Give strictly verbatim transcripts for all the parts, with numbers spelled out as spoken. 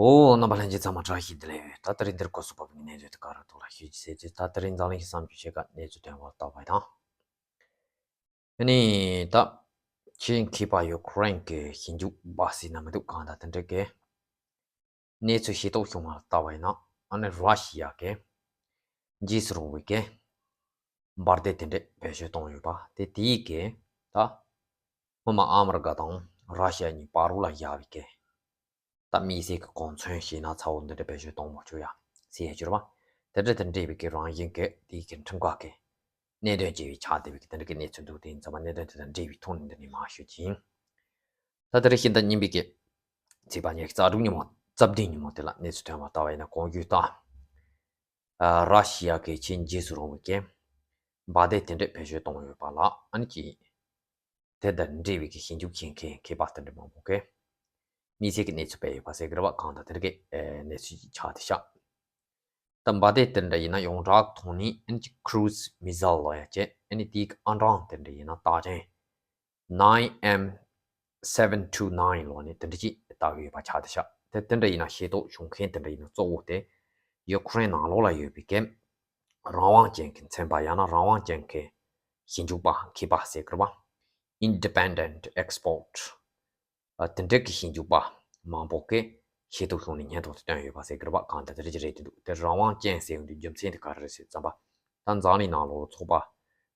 ཨོ། རྣམ་པ་ལྷན་རྒྱས་ཚང་མ་བཀྲ་ཤིས་བདེ་ལེགས། ད་ལྟ་རིང་འདིར་གོ་སོ་པ་བའི་གནས་ཚུལ་དེ་ག་ར་ཐོག་ལ་ཞུ་རྒྱུ་ཟེར་ཚེ། ད་ལྟ་རིང་འཛམ་གླིང་གི་བསམ་རྒྱུ་ཆེ་ཁ་གནས་ཚུལ་དོན་པ་ལྟ་བ་དང་། ཨ་ནི་ད་ཆེས་མཁས་པ་ཡུ་ཀེ་རེན་གྱི་ཞིབ་འཇུག་པ་ཟེར་ན་མི་འདུག་གང་ལྟར་དེ་འདྲ་གི་གནས་ཚུལ་ཤེས་རྟོགས་བྱུང་བ་ལྟ་བ་ཡིན་ན། ཨ་ནི་ར་ཤི་ཡ་གི་རྗེས་སུ་རུང་བའི་གི་འབར་མདེལ་དེ་འདྲས་བེད་སྤྱོད་བཏང་ཡོད་པ་དེ། དེའི་གི་ད་སྔོན་མ་ཨ་མི་རི་ཀ་དང་ར་ཤི་ཡ་གཉིས་བར་རོ་ལ་བཞག་པའི་གི་ད་དམིགས་བསལ་གྱི་གོ་མཚོན་ཞེད་སྣང་ཚ་བོ་འདི་འདྲ་བེད་སྤྱོད་གཏོང་མ་བཅུག་ཡ་ཟེར་ཡ་གྱུར་པ། དེ་འདྲ་དང་འབྲེལ་བའི་གི་རང་བཞིན་གྱི་དེའི་གི་ཁྲིམས་ཁང་གི་གནད་དོན་ཅེས་པའི་ཆ་དེ་བའི་གི་དེ་འདྲ་གི་གནས་ཚུལ་འདུག་དེ་ཡིན་ཙང་མ་གནད་དོན་དེ་དང་འབྲེལ་བའི་ཐོག་ནས་འདི་ནས་མར་ཞུ་གི་ཡིན། ད་དེ་རིང་ཕྱི་ཟླ་གཉིས་པའི་གི་ཚེས་པ་ཉི་ཤུ་རྩ་དྲུག་ཉིན་མོ། རྩ་བདུན་ཉིན་མོ་དེ་ལ་གནས་ཚུལ་ཐོན་པ་ལྟ་བ་ཡིན་ན། གོང་ཞུས་ལྟར་ཨ་ར་ཤི་ཡ་གི་ཆེས་རྗེས་སུ་རུང་བའི་གི་འབར་མདེལ་དེ་འདྲས་བེད་སྤྱོད་གཏོང་ཡོད་པ་ལ། ཨ་ནི་ཅིག་དེ་དང་འབྲེལ་བའི་གི་ཞིབ་འཇུག་བྱེད་མཁན་མཁས་པ་དེ་འདྲ་མང་པོ་གིས་དམིགས་བསལ་གྱི་གནས་ཚུལ་སྤེལ་ཡོད་པ་ཟེར་གི་རེད་པ། གང་ལྟར་དེ་འདྲ་གི་ཨེ་གནས་ཚུལ་ཅིག་ཆགས་བསྡད་ཤག་ད་འབར་མདེལ་དེ་འདྲ་ཡིན་ན་ཡོངས་གྲགས་ཐོག་ནས་ཨ་ནི་ཅིག་ཁུ་རུ་ཛི་མི་སེལ་ལབ་ཡ་བྱས། ཨ་ནི་དེའི་གི་ཨང་གྲངས་དེ་འདྲ་ཡིན་ན་རྟགས་ཅན་nine M seven two nine ལབ་ནས་དེ་འདྲ་ཅིག་བཏགས་ཡོད་པ་ཆགས་བསྡད་ཤག་དེ་དེ་འདྲ་ཡིན་ན་ཤེས་རྟོགས་བྱུང་མཁན་དེ་འདྲ་ཡིན་ན་གཙོ་བོ་དེ་ཡུ་ཀེ་རེན་ནང་ལོགས་ལ་ཡོད་པའི་གི་རང་དབང་ཅན་གྱི་ཚན་པ། ཡང་ན་རང་དབང་ཅན་གྱི་ཞིབ་འཇུག་པ་མཁས་པ་ཟེར་གི་རེད་པ། Independent Expert ཨ་དེ་འདྲ་གི་ཞིབ་འཇུག་པ་མང་པོ་གིས་ཤེས་རྟོགས་བྱུང་ནས་སྙན་ཐོ་དེ་བཏོན་ཡོད་པ་ཟེར་གི་རེད་པ། གང་ལྟར་དེ་འདྲ་ཅིག་རེད་འདུག་དེ་རང་དབང་ཅན་ཟེར་ཡོང་དུས་རྒྱུ་མཚན་དེ་ག་རེ་རེད་ཟེར་ཙམ་པ། ད་འཛམ་གླིང་ནང་ལོགས་ཚོགས་པ་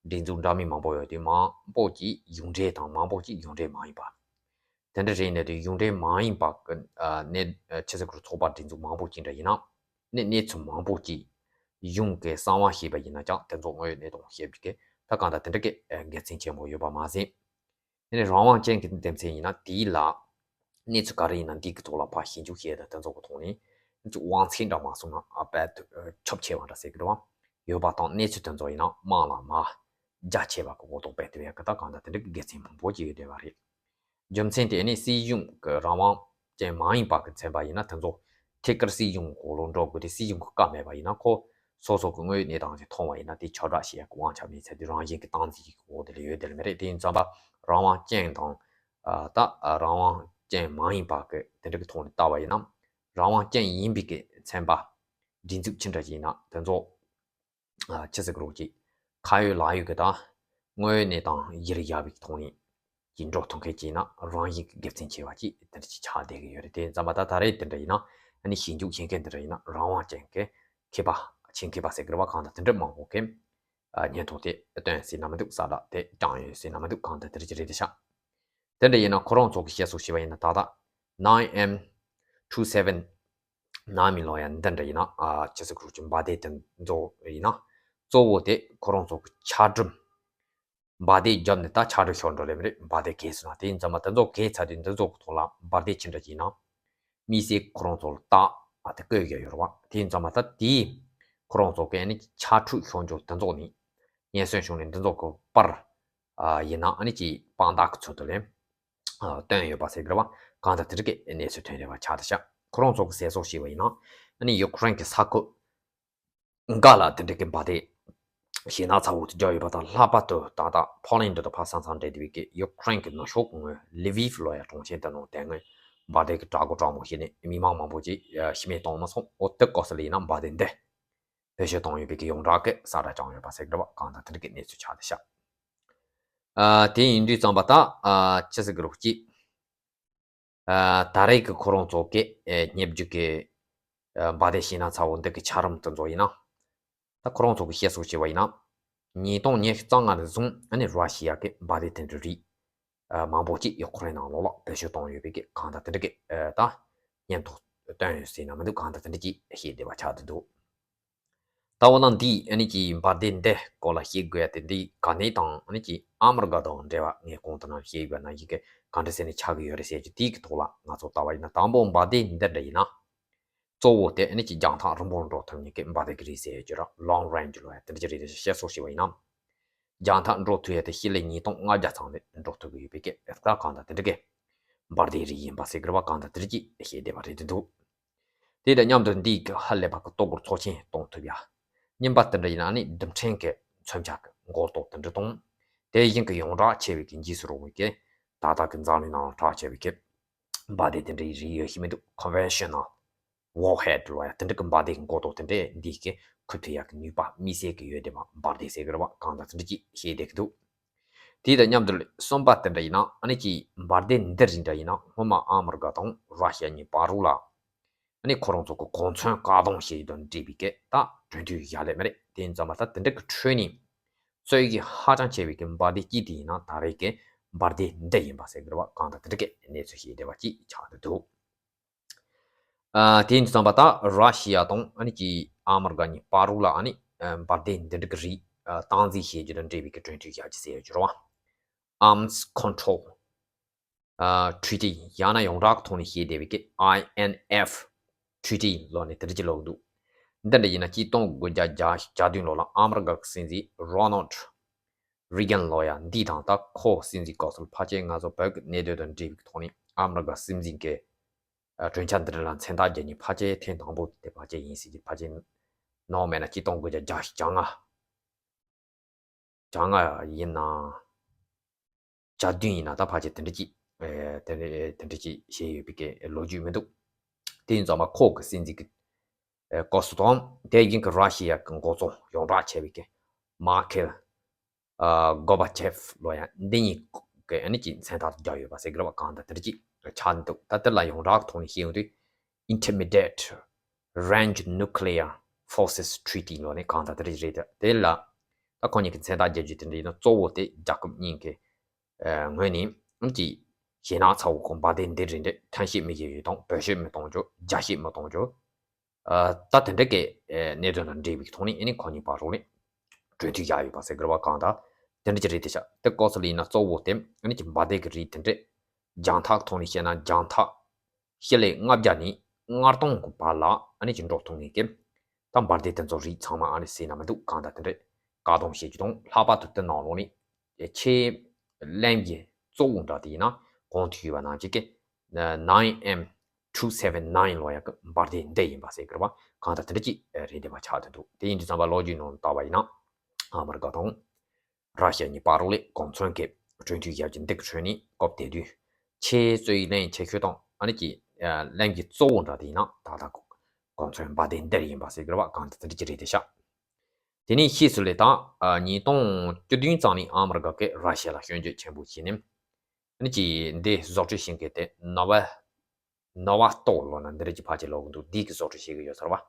སྒྲིག་འཛུགས་འདྲ་མིན་མང་པོ་ཡོད་དུས། མང་པོ་ཅིག་གཞུང་འབྲེལ་དང་མང་པོ་ཅིག་གཞུང་འབྲེལ་མ་ཡིན་པ། དེ་འདྲ་རེད་ནས་དུས་གཞུང་འབྲེལ་མ་ཡིན་པ་གི་ཨ་གནས་ཨ་ཆི་ཟེར་དགོས་རེད། ཚོགས་པ་སྒྲིག་འཛུགས་མང་པོ་ཅིག་འདྲ་ཡིན་ན། ནས་གནས་ཚུལ་མང་པོ་ཅིག་གཞུང་གི་གསང་བ་ཞེས་པ་ཡིན་ན་ཀྱང་དེ་ཚོ་དངོས་ཡོད་གནས་སྟངས་བཤད་པའི་གི་ད་གང་ལྟར་དེ་འདྲ་གི་ཨ་དགེ་མཚན་ཆེན་པོ་ཡོད་པ་མ་ཟད། དེ་ནས་རང་དབང་ཅན་གྱི་སྡེ་ཚན་ཡིན་ན་དེའི་ལ་གནས་ཚུལ་ག་རེ་ཡིན་ན་འདི་གི་ཐོག་ལ་ཕར་ཞིབ་འཇུག་བྱས་ཏེ་དེ་ཚོ་གི་ཐོག་ནས་དབང་ཚད་འདྲ་མ་སོང་ན་ཨ་དཔེ་ཁྱབ་ཆེ་བ་འདྲ་ཟེར་གི་རེད་བ། ཡོད་པ་དང་། གནས་ཚུལ་དེ་ཚོ་ཡིན་ན་དམངས་ལ་མར་རྒྱ་ཆེ་བ་གི་གོ་རྟོགས་སྤེལ་ཐུབ་ཡ་གི་ད་གང་ལྟར་དེ་འདྲ་གི་དགེ་མཚན་མང་པོ་ཅིག་ཡོད་བསྡད་པ་རེད། རྒྱུ་མཚན་དེ་ནི་སྲིད་གཞུང་གི་རང་དབང་ཅན་མ་ཡིན་པ་གི་ཚན་པ་ཡིན་ན་དེ་ཚོ་ཐད་ཀར་སྲིད་གཞུང་གི་འོག་ལ་འགྲོ་དགོས་ཏེ། སྲིད་གཞུང་གི་བཀའ་མེད་པ་ཡིན་ན་ཁོ་སོ་སོ་གི་དངོས་ཡོད་གནས་སྟངས་ཅིག་མཐོང་བ་ཡིན་ན་དེ་ཁྱབ་བསྒྲགས་བྱེད་ཡ་གི་དབང་ཆ་མེད་ཚེ། དེ་རང་བཞིན་གྱི་སྟངས་འཛིན་གྱི་འོག་དེ་ལ་ཡོད་དེ་ལ་མི་རེད། དེ་ཡིན་ཙམ་པ་རང་དབང་ཅན་དང་ཨ་ད་ཨ་རང་དབང་ཅན་མ་ཡིན་པ་གི་དེ་འདྲ་གི་ཐོག་ནས་བལྟ་བ་ཡིན་ན། རང་དབང་ཅན་ཡིན་པའི་གི་ཚན་པ་སྒྲིག་འཛུགས་ཅི་འདྲ་ཞིག་ཡིན་ན་དེ་ཚོ་ཨ་ཆི་ཟེར་གི་རེད། ཅིག་ཁ་ཡོད་ལག་ཡོད་གི་ད་དངོས་ཡོད་གནས་སྟངས་གཞིར་བཞག་པའི་ཐོག་ནས་ཅིག་འགྲོ་ཐུབ་མཁན་ཅིག་ཡིན་ན་རང་བཞིན་གྱི་དགེ་མཚན་ཆེ་བ་ཅིག་དེ་འདྲ་ཅིག་ཆགས་བསྡད་ཀྱི་ཡོད་རེད། དེ་ཙམ་པ་ད་ད་རེས་དེ་འདྲ་ཡིན་ན་ཨ་ནི་ཞིབ་འཇུག་བྱེད་མཁན་དེ་འདྲ་ཡིན་ན་རང་དབང་ཅན་གྱི་མཁས་པ། ཆེད་མཁས་པ་ཟེར་གི་རེད་བ། གང་ལྟར་དེ་འདྲ་མང་པོ་གིས་ཨ་སྙན་ཐོ་དེ་བཏོན་ཟེར་ན་མི་འདུག་གསལ་བསྒྲགས་དེ་བསྐྱངས་ཡོད་ཟེར་ན་མི་འདུག་གང་ལྟར་དེ་འདྲ་ཅིག་རེད་དེ་ཤག་དེ་འདྲ་ཡིན་ན་ཁོ་རང་ཚོ་གི་བཤད་སྲོལ་ཞེས་པ་ཡིན་ན་ད་ལྟ་nine M two seven nine ལབ་ཡ་འདི་འདྲ་ཡིན་ན། ཨ་ཆི་ཟེར་གི་རེད། ཅིག་འབར་མདེལ་དེ་ཚོ་ཡིན་ན་གཙོ་བོ་དེ་ཁོ་རང་ཚོ་གི་འཁྱགས་སྒྲོམ། འབར་མདེལ་བརྒྱབ་ནས་ད་འཁྱགས་སྒྲོམ་ཤོར་འགྲོ་ལེ་མི་རེད། འབར་མདེལ་གས་སོང་ན། དེ་ཡིན་ཙམ་པ་དེ་ཚོ་གས་ཚར་དུས་འདི་ཚོ་གི་ཐོག་ལ་འབར་མདེལ་ཅི་འདྲ་ཅིག་ཡིན་ན་དམིགས་བསལ་ཁོ་རང་ཚོ་ལ་རྟགས་ཨ་དེ་བཀོད་ཡོད་ཡོད་རེད་བ། དེ་ཡིན་ཙམ་པ་ད་དེའི་ཁོ་རང་ཚོ་གི་ཨ་ནི་འཁྱགས་འཁྲུག་ཤོར་འགྲོ་དེ་ཚོ་ནི་ཉེན་ཟོན་བྱུང་ནས་འདི་ཚོ་གི་པར་ཨ་ཡིན་ན་ཨ་ནི་ཅིག་དཔང་རྟགས་ཀྱི་ཚུལ་དུ་ལེན། ཨ་བཏོན་ཡོད་པ་ཟེར་གི་རེད་བ། གང་ལྟར་དེ་འདྲ་གི་གནས་ཚུལ་ཐོན་རེད་བ། ཆགས་བསྡད་ཤག་ཁོ་རང་ཚོ་གི་ཟེར་སྲོལ་ཞིག་ཡིན་ན་ཨ་ནི་ཡུ་ཀེ་རེན་གྱི་ས་ཁུལ་འགའ་ལ་དེ་འདྲ་གི་འབར་མདེལ་ཞེད་སྣང་ཚ་བོ་དེ་བརྒྱབ་ཡོད་པ་དང་། ལྷག་པར་དུ་ད་ལྟ་ཕོ་ལན་ཌི་དང་ཕར་ས་མཚམས་འབྲེལ་བསྡད་པའི་གི་ཡུ་ཀེ་རེན་གྱི་ནུབ་ཕྱོགས་ཀྱི་ངོས་ལི་བིབ་ལབ་ཡ་གྲོང་ཁྱེར་དེ་ནང་དེ་སྔོན་འབར་མདེལ་གྱི་དྲག་རྒོད་དྲག་མོ་བྱས་ནས་མི་མང་མང་པོ་ཅིག་ཤི་རྨས་བཏང་མ་སོང་། འོ་དེ་སྐབས་སུ་ལ་ཡིན་ན་འབར་མདེལ་འདི་བེད་སྤྱོད་བཏང་ཡོད་པའི་གི་ཡོངས་གྲགས་ཀྱི་གསལ་བསྒྲགས་བསྐྱངས་ཡོད་པ་ཟེར་གི་རེད་བ། གང་ལྟར་དེ་འདྲ་གི་གནས་ཚུལ་ཆགས་བསྡད་ཤག་ཨ་དེ་ཡིན་དུས་ཙམ་པ་ད་ཨ་ཅི་ཟེར་གི་རེད། ཅིག་ཨ་ད་རེས་ཀྱི་ཁོ་རང་ཚོ་གི་ཨེ་སྙེབས་རྒྱུ་གི་ཨ་འབར་མདེལ་ཞེད་སྣང་ཚ་བོ་འདི་གི་འཁྱགས་རོམ་དེ་ཚོ་ཡིན་ན། ད་ཁོ་རང་ཚོ་གི་བཤད་སྲོལ་བྱས་པ་ཡིན་ན། ཉིས་སྟོང་ཉི་ཤུ་རྩ་ལྔ་ནས་བཟུང་ཨ་ནི་ར་ཤི་ཡ་གི་འབར་མདེལ་དེ་འདྲ་རིགས་ཨ་མང་པོ་ཅིག་ཡུ་ཀེ་རེན་ནང་ལོགས་ལ་བེད་སྤྱོད་བཏང་ཡོད་པའི་གི་གང་ལྟར་དེ་འདྲ་གི་ཨ་ད་སྙན་ཐོ་བཏོན་ཡོད་ཟེར་ན་མི་འདུག་གང་ལྟར་དེ་འདྲ་ཅིག་བཤད་བསྡད་པ་ཆགས་བསྡད་འདུག་ད་འོ་ན་འདི་ཨ་ནི་ཀྱི་འབར་མདེལ་འདི་སྐོར་ལ་བཤད་དགོས་ཡ་དེ། འདི་ག་ནས་དང་ཨ་ནི་ཀྱི་ཨ་མི་རི་ཀ་དང་འབྲེལ་བ་ངས་གོང་དུ་ནང་བཤད་དགོས་ན་ཡི་གེ་ག་འདྲ་ཟེར་ནས་ཆགས་ཀྱི་ཡོད་རེད་ཟེར་གྱི་དེའི་གི་ཐོག་ལ་ང་ཚོ་ལྟ་བ་ཡིན་ན། དང་པོ་འབར་མདེལ་འདི་འདྲ་ཡིན་ན་གཙོ་བོ་དེ་ཨ་ནི་ཀྱི་རྒྱང་ཐག་རིང་པོར་འགྲོ་ཐུབ་མཁན་གྱི་འབར་མདེལ་གྱི་རིགས་ཟེར་ཡོད་ཀྱི་ར། ལོང་རེན་ཇི་ལབ་ཡ་དེ་འདྲ་ཅིག་རེད་དེ། བཤད་སྲོལ་ཞིག་ཡིན་ན། རྒྱང་ཐག་འགྲོ་ཐུབ་ཡ་དེ་ཤི་ལེ་ཉིས་སྟོང་ལྔ་བརྒྱ་ཙམ་ལས་འགྲོ་ཐུབ་ཀྱི་ཡོད་པའི་གི་ཨེ་ད་གང་ལྟར་དེ་འདྲ་གི་འབར་མདེལ་རིགས་ཡིན་པ་ཟེར་གི་རེད་བ། གང་ལྟར་དེ་འདྲ་ཅིག་བཤད་བསྡད་པ་རེད་དེ་འདུག་དེ་དང་མཉམ་དུ་འདིའི་གི་ཧ་ལས་པ་གི་ལྟོ་གོས་ཚོགས་ཆེན་གཏོང་ཐུབ་ཡ། གཉིས་པ་དེ་འདྲ་ཡིན་ན་ཨ་ནི་རྡུལ་ཕྲན་གྱི་མཚོན་ཆ་གི་འགོག་ལྟོ་དེ་འདྲ་དང་། དེ་བཞིན་གྱི་ཡོངས་གྲགས་ཆེ་བའི་གི་རྗེས་སུ་རུང་བའི་གི་ད་ལྟ་གི་འཛམ་གླིང་ནང་ལ་གྲགས་ཆེ་བའི་གི་འབར་མདེལ་དེ་འདྲའི་རིགས་ཡོད་ཤེས་མི་འདུག conventional Warhead ལོ་ཡ་དེ་འདྲ་གི་འབར་མདེལ་གི་མགོ་ཏོག་དེ་འདྲས་འདི་གི་ཁུ་ཐུ་ཡག་གི་ནུས་པ་དམིགས་བསལ་གི་ཡོད་དེ་བ་འབར་མདེལ་ཟེར་གི་རེད་བ། གང་ལྟར་དེ་འདྲ་ཅིག་ཤེས་བསྡད་གི་འདུག་དེ་དང་མཉམ་དུ་གསུམ་པ་དེ་འདྲ་ཡིན་ན་ཨ་ནི་ཅིག་འབར་མདེལ་འདི་རིགས་འདྲ་ཡིན་ན་སྔོན་མ་ཨ་མི་རི་ཀ་དང་ར་ཤི་ཡ་གཉིས་བར་རུ་ལ་ཨ་ནི་ཁོ་རང་ཚོ་གི་གོ་མཚོན་བཀག་སྡོམ་བྱེད་ཡུལ་དང་འབྲེལ་བའི་སྐད་ད་གྲོས་མཐུན་བཞག་ལེ་མ་རེད། དེ་ཡིན་ཙང་མ་ད་དེ་འདྲ་གི་ཁྲོད་ནས་རྩོད་ཡིག་ཧ་ཅང་ཆེ་བའི་གི་འབར་མདེལ་གཅིག་དེ་ཡིན་ན་ད་རེས་ཀྱི་འབར་མདེལ་འདི་ཡིན་པ་ཟེར་གི་རེད་བ། གང་ལྟར་དེ་འདྲ་གི་གནས་ཚུལ་ཞིག་བསྡད་པ་ཅིག་ཆགས་བསྡད་འདུག་ཨ་དེ་ཡིན་ཙང་མ་ད་ར་ཤི་ཡ་དང་ཨ་ནི་ཀྱི་ཨ་མི་རི་ཀ་གཉིས་བར་རུ་ལ་ཨ་ནི་ཨ་འབར་མདེལ་འདི་འདྲ་གི་རིགས་ཨ་སྟངས་འཛིན་བྱེད་རྒྱུ་དང་འབྲེལ་བའི་གི་གྲོས་མཐུན་བཞག་རྒྱུ་ཟེར་ཡོད་རྒྱུ་རེད་བ། Arms Control ཨ་Treaty ཡང་ན་ཡོངས་གྲགས་ཐོག་ནས་བཤད་བསྡད་པའི་གི་I N F Treaty ལོ་ནས་དེ་འདྲ་ཅིག་ལོག་འདུག་འདི་འདྲ་ཡིན་ན་གཅིག་སྟོང་དགུ་བརྒྱ་བརྒྱ་དགུ་བཅུ་ལོ་ལ་ཨ་མི་རི་ཀ་གི་སྲིད་འཛིན་Ronald Reagan ལོ་ཡ་འདི་དང་ད་ཁོ་སྲིད་འཛིན་སྐབས་སུ་ཕལ་ཆེར་ང་ཚོ་བོད་ཀྱི་གནད་དོན་དང་འབྲེལ་བའི་ཐོག་ནས་ཨ་མི་རི་ཀ་སྲིད་འཛིན་གྱི་ཨ་གྲོས་འཆར་འདི་འདྲ་ལ་མཚན་རྟགས་རྒྱག་མཁན་ཕལ་ཆེར་ཐེངས་དང་པོ་དེ་ཕལ་ཆེར་ཡིན་སྲིད་ཀྱི། ཕལ་ཆེར་ནོར་མེད་ན་གཅིག་སྟོང་དགུ་བརྒྱ་བརྒྱ་དྲུག་ཅུ་རེ་ལྔ་ཡིན་ན། བརྒྱ་བདུན་ཡིན་ན་ད་ཕལ་ཆེར་དེ་འདྲ་ཅིག་ཨེ་དེ་འདྲ་དེ་འདྲ་ཅིག་བྱས་ཡོད་པའི་གི་ལོ་རྒྱུས་མི་འདུག་དེ་ཡིན་ཙང་མ་ཁོ་གི་སྲིད་འཛིན་གི་ཨེ་སྐབས་སུ་དང་དེ་བཞིན་གི་ར་ཤི་ཡ་གི་འགོ་གཙོ་ཡོངས་གྲགས་ཆེ་བའི་གི་མ་ཁེལ་ཨ་གོ་བ་ཆེབ་ལོ་ཡ་འདི་གཉིས་གི་ཨ་ནི་ཅིག་མཚན་རྟགས་རྒྱག་ཡོད་པ་ཟེར་གི་རེད་བ། གང་ལྟར་དེ་འདྲ་ཅིག་ཆགས་འདུག་ད་དེ་ལ་ཡོངས་གྲགས་ཐོག་ནས་བཤད་ཡོང་དུས་Intermediate Range Nuclear Forces Treaty ལོ་ནས་གང་ལྟར་དེ་རིགས་རེད། དེ་ལ་ད་ཁོ་གཉིས་ཀྱི་མཚན་རྟགས་རྒྱག་རྒྱུ་དེ་འདྲ་ཡིན་ན་གཙོ་བོ་དེ་རྒྱལ་ཁབ་གཉིས་ཀྱི་ཨ་ངོས་ནས་ཀྱི་ཞེད་སྣང་ཚ་བོ་ཁོ་འབར་མདེལ་འདི་རིགས་འདྲ་ཐོན་སྐྱེད་མི་བྱེད་རྒྱུ་དང་བེད་སྤྱོད་མི་གཏོང་རྒྱུ། རྒྱ་སྐྱེད་མི་གཏོང་རྒྱུ། ཨ་ད་དེ་འདྲ་གི་ཨ་གནད་དོན་དང་འབྲེལ་བའི་ཐོག་ནས་ཨ་ནི་ཁོ་གཉིས་བར་རོགས་ནས་གྲོས་མཐུན་བཞག་ཡོད་པ་ཟེར་གི་རེད་བ། གང་ལྟར་དེ་འདྲ་ཅིག་རེད་དེ་ཤག་དེ་སྐབས་སུ་ལ་ཡིན་ན་གཙོ་བོ་དེ་ཨ་ནི་ཀྱི་འབར་མདེལ་གི་རིགས་དེ་འདྲ་རྒྱང་ཐག་ཐོག་ནས་བཤད་ན་རྒྱང་ཐག་སྤྱི་ལེ་ལྔ་བརྒྱ་ནས་ལྔ་སྟོང་གི་བར་ལ་ཨ་ནི་ཅིག་འགྲོ་ཐུབ་ངེས་ཀྱི། ད་འབར་མདེལ་དེ་ཚོ་རིགས་ཚང་མ་ཨ་ནི་ཟེར་ན་མི་འདུག་གང་ལྟར་དེ་འདྲ་བཀག་སྡོམ་བྱེད་རྒྱུ་དང་། ལྷག་པར་དུ་དེ་ནང་ལོགས་ནས་ཆེས་ལན་གྱི་གཙོ་བོ་འདྲ་དེ་ཡིན་ན་གོང་དུ་ཞུས་པ་ནང་བཞིན་གྱི་nine M two seven nine ལོ་ཡ་གི་འབར་མདེལ་འདི་ཡིན་པ་ཟེར་གི་རེད་བ། གང་ལྟར་དེ་འདྲ་ཅིག་རེད་བསྡད་པ་ཆགས་བསྡད་འདུག་དེ་ཡིན་དུས་ཙམ་པ་ལོ་རྒྱུས་ནང་ལྟ་བ་ཡིན་ན་ཨ་མི་རི་ཀ་དང་ར་ཤི་ཡ་གཉིས་བར་རོགས་ལས་གོ་མཚོན་གྱི་གྲོས་མཐུན་ཞབས་ཀྱི་འདི་གི་ཁྲོད་ནས་སྐབས་དེ་དུས་ཆེས་རྩོད་ཡིག་ལན་ཆེ་ཤོས་དང་ཨ་ནི་ཀྱི་ལན་གྱི་གཙོ་བོ་འདྲ་དེ་ཡིན་ན་ད་ལྟ་གོ་མཚོན་འབར་མདེལ་འདི་ཡིན་པ་ཟེར་གི་རེད་བ། གང་ལྟར་དེ་འདྲ་ཅིག་རེད་དེ་ཤག་དེ་ནས་ཕྱིས་སུ་ལས་ད་ཉིས་སྟོང་བཅུ་བདུན་ཙམ་ནས་ཨ་མི་རི་ཀ་གིས་ར་ཤི་ཡ་ལ་སྐྱོན་བརྗོད་ཆེན་པོ་བྱས་ནས་ཨ་ནི་ཀྱི་འདི་བཟོ་སྐྲུན་བྱེད་མཁན་དེ་ནོ་ཝེ་ནོ་ཝ་སྟོ་ལོ་ན་འདི་རིགས་ཀྱི་ཕལ་ཆེར་ལོ་གི་འདུག་འདི་གི་བཟོ་སྐྲུན་བྱེད་ཀྱི་ཡོད་ས་རེད་བ།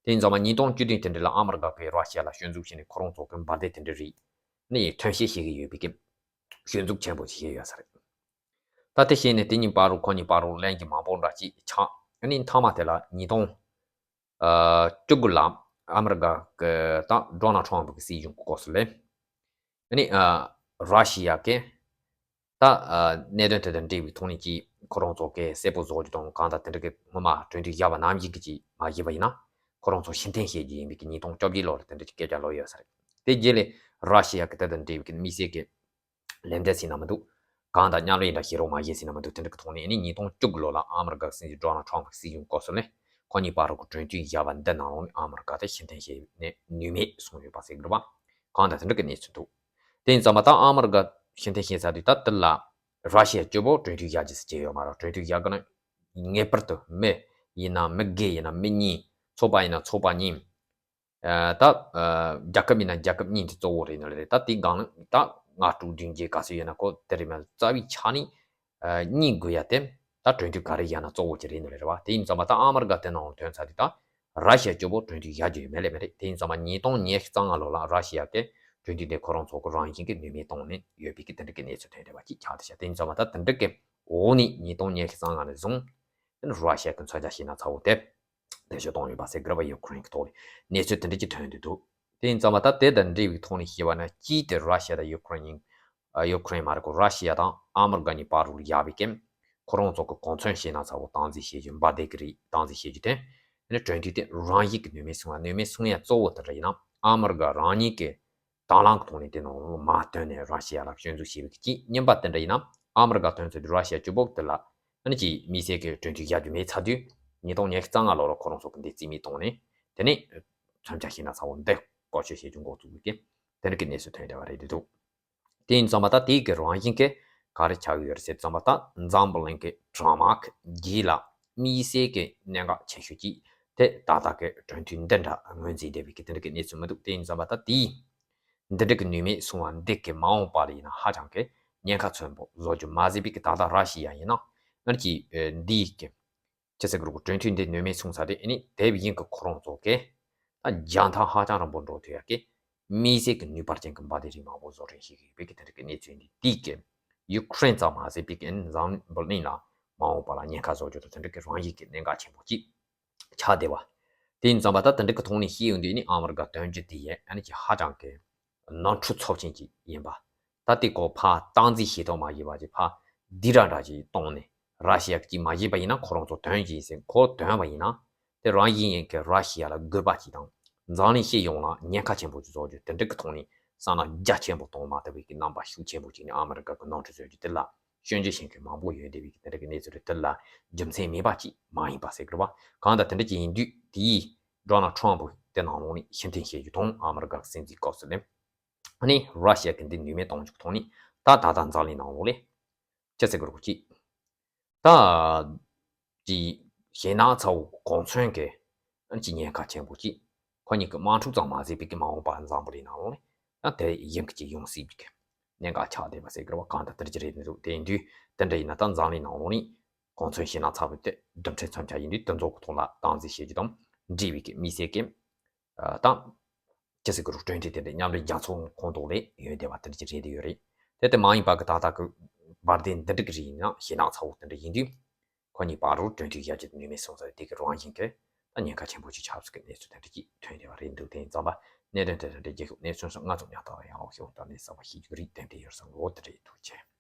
དེ་ཡིན་ཙང་མ་ཉིས་སྟོང་བཅུ་བདུན་དེ་འདྲ་ལ་ཨ་མི་རི་ཀ་གིས་ར་ཤི་ཡ་ལ་སྐྱོན་འཛུགས་བྱས་ནས་ཁོ་རང་ཚོ་གི་འབར་མདེལ་དེ་འདྲ་རིགས་ནི་ཐོན་སྐྱེད་བྱེད་ཀྱི་ཡོད་པའི་གི་སྐྱོན་འཛུགས་ཆེན་པོ་ཞིག་བྱས་ཡོད་ས་རེད། ད་དེ་བྱས་ནས་དེ་གཉིས་བར་རུ་ཁོ་གཉིས་བར་རུ་ལན་གྱི་མང་པོ་འདྲ་ཅིག་ཆགས། ཨ་ནི་མཐའ་མ་དེ་ལ་ཉིས་སྟོང་ཨ་བཅུ་དགུ་ལ་ཨ་མི་རི་ཀ་གི་ད་ཌོ་ནལ་ཊམ་གི་སྲིད་གཞུང་གི་སྐབས་སུ་ལས་ཨ་ནི་ཨ་ར་ཤི་ཡ་གི་ད་ཨ་གནད་དོན་དེ་དང་འབྲེལ་བའི་ཐོག་ནས་ཀྱི་ཁོ་རང་ཚོ་གི་གསལ་པོ་བཟོ་རྒྱུ་དང་གང་ལྟར་དེ་འདྲ་གི་སྔོན་མ་གྲོས་མཐུན་བཞག་པ་ནམ་ཞིག་གི་ཅིག་མ་བཞེས་པ་ཡིན་ན་ཁོ་རང་ཚོ་ཕྱིར་འཐེན་བྱེད་རྒྱུ་ཡིན་པའི་གི་ཉིས་སྟོང་བཅོ་བརྒྱད་ལོ་ལ་དེ་འདྲ་ཅིག་སྐད་ཆ་ལབ་ཡོད་ས་རེད། དེ་རྗེས་ལས་ར་ཤི་ཡ་གི་དེ་དང་འབྲེལ་བའི་གི་དམིགས་བསལ་གི་ལན་འདེབས་ཟིན་ན་མི་འདུག་གང་དང་མཉམ་ལས་འདྲ་བྱེད་རོགས་མ་བྱེད་ཟིན་ན་མི་འདུག་དེ་འདྲ་གི་ཐོག་ནས་ཨ་ནི་ཉིས་སྟོང་བཅུ་དགུ་ལོ་ལ་ཨ་མི་རི་ཀ་གི་སྲིད་འཛིན་ཌོ་ནལ་ཊམ་གི་སྲིད་གཞུང་སྐབས་སུ་ནས་ཁོ་གཉིས་བར་གྱི་གྲོས་མཐུན་བཞག་པ་འདི་ནང་ལོགས་ནས་ཨ་མི་རི་ཀ་དེ་ཕྱིར་འཐེན་བྱས་ནས་ནུས་མེད་སོང་ཡོད་པ་ཟེར་གི་རེད་བ། གང་དང་དེ་འདྲ་གི་གནས་ཚུལ་འདུག་དེ་ཡིན་ཙང་མ་ད་ཨ་མི་རི་ཀ་ཕྱིར་འཐེན་བྱས་ཚར་དུས་ད་དེ་ལ་ར་ཤི་ཡ་སྐྱོ་པོ་གྲོས་མཐུན་བཞག་རྒྱུ་ཟེར་བྱས་ཡོད་མ་རེད། གྲོས་མཐུན་བཞག་གི་ན་ངེས་པར་དུ་མི་ཡིན་ན་མི་སྒེར་ཡིན་ན་མི་གཉིས། ཚོགས་པ་ཡིན་ན་ཚོགས་པ་གཉིས། ཨ་ད་ཨ་རྒྱལ་ཁབ་ཡིན་ན་རྒྱལ་ཁབ་གཉིས་དེ་གཙོ་བོ་རེད་ནི་རེད། ད་དེའི་སྒང་ལ་ད་ལྔ་དྲུག་བདུན་བརྒྱད་ག་ཚོད་ཡོད་ན་ཁོ་དེ་རེད་མ་རྩ་བའི་ཆ་ནས་ཨ་གཉིས་དགོས་ཡ་དེ་ད་གྲོས་མཐུན་ག་རེ་བཞག་ན་གཙོ་བོ་ཅིག་རེད་ནི་རེད་བ། དེ་ཡིན་ཙང་མ་ད་ཨ་མི་རི་ཀ་དེ་ནང་ལ་ཐོན་ཚར་དུས་ད་ར་ཤི་ཡ་སྐྱོ་པོ་གྲོས་མཐུན་བཞག་རྒྱུ་ཡོད་མེད་ལས་མེད་རེད། དེ་ཡིན་ཙང་མ་ཉིས་སྟོང་ཉི་ཤུ་རྩ་ལྔ་ལོ་ལ་ར་ཤི་ཡ་གི་གྲོས་མཐུན་དེ་ཁོ་རང་ཚོ་གི་རང་བཞིན་གྱི་ནུས་མེད་བཏང་ནས་ཡོད་པའི་གི་དེ་འདྲ་གི་གནས་ཚུལ་ཐོན་བསྡད་པ་ཅིག་ཆགས་བསྡད་ཤག་དེ་ཡིན་ཙང་མ་ད་དེ་འདྲ་གི་འོག་ནས་ཉིས་སྟོང་ཉི་ཤུ་རྩ་ལྔ་ནས་བཟུང་ར་ཤི་ཡ་གི་མཚོན་ཆ་ཞེད་སྣང་ཚ་བོ་དེ། བེད་སྤྱོད་གཏོང་ཡོད་པ་ཟེར་གི་རེད་བ། ཡུ་ཀེ་རེན་གྱི་ཐོག་ལ་གནས་ཚུལ་དེ་འདྲ་ཅིག་ཐོན་བསྡད་འདུག་དེ་ཡིན་ཙང་མ་ད་དེ་དང་འབྲེལ་བའི་ཐོག་ནས་བཤད་པ་ན་གཅིག་དེ་ར་ཤི་ཡ་དང་ཡུ་ཀེ་རེན་ཡིན། ཨ་ཡུ་ཀེ་རེན་མ་རེད་གོ། ར་ཤི་ཡ་དང་ཨ་མི་རི་ཀ་གཉིས་བར་དུ་ཡོད་པའི་གི་ཁོ་རང་ཚོ་གི་གོ་མཚོན་ཞེད་སྣང་ཚ་བོ་སྟངས་འཛིན་བྱེད་རྒྱུ། འབར་མདེལ་གྱི་རིགས་སྟངས་འཛིན་བྱེད་རྒྱུ་དེ་ནི་གྲོས་མཐུན་དེ་རང་བཞིན་གྱི་ནུས་མེད་སོང་བ། ནུས་མེད་སོང་ཡ་གཙོ་བོ་དེ་འདྲ་ཡིན་ན་ཨ་མི་རི་ཀ་རང་ཉིད་ཀྱི་དང་བླངས་ཀྱི་ཐོག་ནས་དེ་ནང་ལ་མ་བཏོན་ནས་ར་ཤི་ཡ་ལ་སྐྱོན་འཛུགས་བྱས་པའི་གཅིག་གཉིས་པ་དེ་འདྲ་ཡིན་ན་ཨ་མི་རི་ཀ་དོན་ཚོད་དུ་ར་ཤི་ཡ་སྤྱི་བོ་དེ་ལ་ཨ་ནི་ཅིག་དམིགས་བསལ་གྱི་གྲོས་མཐུན་བཞག་རྒྱུ་མེད་ཚར་དུས་ཉིས་སྟོང་ཉི་ཤུ་རྩ་ལྔ་ལོ་ལ་ཁོ་རང་ཚོ་གི་འདི་རྩིས་མེད་བཏང་ནས་དེ་ནས་མཚོན་ཆ་ཞེད་སྣང་ཚ་བོ་འདི་བཀོལ་སྤྱོད་བྱེད་རྒྱུ་འགོ་བཙུགས་པའི་གི་དེ་འདྲ་གི་གནས་ཚུལ་ཐོན་བསྡད་པ་རེད་འདུག་དེ་ཡིན་ཙང་མ་ད་དེའི་གི་རང་བཞིན་གྱི་ག་རེ་ཆགས་ཡོད་རེད་ཟེར་ཙང་མ་ད་འཛམ་བུ་གླིང་གི་གྲོས་དམག་གི་རྗེས་ལ་ དམིགས་བསལ་གྱི་གནད་འགག་ཆེ་ཤོས་ཅིག་དེ་ད་ལྟ་གི་གྲོས་མཐུན་འདི་འདྲ་ངོས་འཛིན་བསྡད་པའི་གི་དེ་འདྲ་གི་གནས་ཚུལ་མི་འདུག་དེ་ཡིན་ཙམ་པ་ད་དེའི་འདི་འདྲ་གི་ནུས་མེད་སོང་བ་འདི་གི་མ་འོངས་པ་ལ་ཡིན་ན་ཧ་ཅང་གི་ཉེན་ཁ་ཆེན་པོ་བཟོ་རྒྱུ་མ་ཟད་པའི་གི་ད་ལྟ་ར་ཤི་ཡ་ཡིན་ན་ཨ་ནི་ཅིག་འདིའི་གི་ཅི་ཟེར་དགོས་རེད། གྲོས་མཐུན་འདི་ནུས་མེད་སོང་ཚར་རེད། ཨ་ནི་དེ་བཞིན་གི་ཁོ་རང་ཚོ་གི་ད་རྒྱང་ཐག་ཧ་ཅང་རིང་པོ་འགྲོ་ཐུབ་ཡ་གི་དམིགས་བསལ་གྱི་ནུས་པ་ཅན་གྱི་འབར་མདེལ་རིགས་མང་པོ་བཟོ་རེས་བྱེད་ཀྱི་ཡོད་པའི་གི་དེ་འདྲ་གི་གནས་ཚུལ་འདི་དེའི་གི་ཡུ་ཀེ་རེན་ཙམ་མ་ཟད་པའི་གི་འཛམ་བུ་གླིང་ལ་མ་འོངས་པ་ལ་ཉེན་ཁ་བཟོ་རྒྱུ་དང་དེ་འདྲ་གི་རང་བཞིན་གྱི་གནད་འགག་ཆེན་པོ་ཅིག་ཆགས་བསྡད་པ། དེ་ཡིན་ཙམ་པ་ད་དེ་འདྲ་གི་ཐོག་ནས་ཤེས་ཡོང་དུས་ནི་ཨ་མི་རི་ཀ་དོན་རྒྱུ་དེ་ཡས་ཨ་ནི་ཅིག་ཧ་ཅང་གི་ནོར་འཁྲུལ་ཚབས་ཆེན་ཅིག་ཡིན་པ། ད་དེ་གོ་ཕ་སྟངས་འཛིན་བྱེད་ཐུབ་མ་བྱས་པ་ཅིག་ཕ་འདི་འདྲ་འདྲ་ཅིག་གཏོང་ནས་ར་ཤི་ཡ་གཅིག་མ་བྱས་པ་ཡིན་ན་ཁོ་རང་ཚོ་དོན་བྱས་ཟིན་ཁོ་དོན་པ་ཡིན་ན། དེ་རང་བཞིན་ཡིན་གྱི་ར་ཤི་ཡ་ལ་དགོས་པ་ཅིག་དང་། འཛམ་གླིང་སྤྱི་ཡོངས་ལ་ཉེན་ཁ་ཆེན་པོ་ཅིག་བཟོ་རྒྱུ་དེ་འདྲ་གི་ཐོག་ནས་བསམ་བློ་རྒྱ་ཆེན་པོ་གཏོང་མ་ཐུབ་པའི་གི་རྣམ་པ་ཤུགས་ཆེན་པོ་ཅིག་ནས་ཨ་མི་རི་ཀ་གི་ནོར་འཁྲུལ་བཟོ་རྒྱུ་དེ་ལ་སྐྱོན་བརྗོད་བྱེད་མཁན་མང་པོ་ཡོད་བསྡད་པའི་གི་དེ་འདྲ་གི་གནས་ཚུལ་རེད། དེ་ལ་རྒྱུ་མཚན་མེད་པ་ཅིག་མ་ཡིན་པ་ཟེར་གི་རེད་བ། གང་ལྟར་དེ་འདྲ་ཅིག་ཡིན་དུས་དེའི་ཌོ་ནལ་ཊམ་ཕུ་དེ་ནང་ལོགས་ནས་ཕྱིར་འཐེན་བྱེད་རྒྱུ་དང་ཨ་མི་རི་ཀ་གི་སྲིད་འཛིན་སྐབས་སུ་ལེན། ཨ་ནི་ར་ཤི་ཡ་གི་འདི་ནུས་མེད་གཏོང་རྒྱུ་ཐོག་ནས་ད་ད་ལྟ་འཛམ་གླིང་ནང་ལོགས་ལས་ཅི་ཟེར་དགོས་རེད་གཅིག་ད་ཀྱི་ཞེད་སྣང་ཚ་བོ་གོང་མཚོན་གྱི་ཨ་ནི་ཀྱི་ཉེན་ཁ་ཆེན་པོ་གཅིག་ཁོ་གཉིས་ཀྱི་དམག་འཁྲུག་ཙམ་མ་ཟད་པའི་གི་མ་འོངས་པ་འཛམ་བུ་གླིང་ནང་ལོགས་ནས་ད་དེ་ཡིན་གྱི་ཅིག་ཡོང་སྲིད་པའི་གི་གནད་འགག་ཆགས་བསྡད་པ་ཟེར་དགོས་རེད་བ། གང་ལྟར་དེ་འདྲ་ཅིག་རེད་འདུག་དེ་ཡིན་དུས་དེ་འདྲ་ཡིན་ན་ད་འཛམ་གླིང་ནང་ལོགས་ནས་གོང་མཚོན་ཞེད་སྣང་ཚ་བོ་དེ་རྡུལ་ཕྲན་མཚོན་ཆ་ཡིན་དུས་དེ་ཚོ་གི་ཐོག་ལ་སྟངས་འཛིན་བྱེད་རྒྱུ་དང་འབྲེལ་བའི་གི་དམིགས་བསལ་གྱི་ཨ་དང་། ཅི་ཟེར་དགོས་རེད། གྲོས་མཐུན་དེ་འདྲ་མཉམ་འབྲེལ་རྒྱལ་ཚོགས་ཁོངས་གཏོགས་ལས་ཡོད་བསྡད་པ་དེ་འདྲ་ཅིག་རེད་དེ་ཡོད་རེད། དེ་ལྟ་མ་ཡིན་པ་གི་ད་ལྟ་གི་འབར་མདེལ་འདི་འདྲ་གི་རིགས་ཡིན་ན་ཞེད་སྣང་ཚ་བོ་དེ་འདྲ་ཡིན་དུས། ཁོ་གཉིས་བར་རུ་གྲོས་མཐུན་བཞག་རྒྱུ་དེ་ནུས་མེད་སོང་ཙང་དེ་གི་རང་བཞིན་གྱི་ད་ཉེན་ཁ་ཆེན་པོ་ཅིག་ཆགས་སྲིད་ཀྱི་གནས་ཚུལ་དེ་འདྲ་ཅིག་ཐོན་བསྡད་པ་རེད་འདུག་དེ་ཡིན་ཙང་པ་གནད་དོན་དེ་འདྲ་རྒྱལ་ཁབ་གནས་ཚུལ་སོགས་ང་ཚོ་ཉག་ཐག་ཡང་ལོག་ཤོག་ད་ནས་གསར་པ་ཤེས་རྒྱུ་རིགས་ཏན་ཏན་ཡོད་བསམ་གི་འོ་དེ་འདྲ་ཡིན། ཐུགས་རྗེ་ཆེ།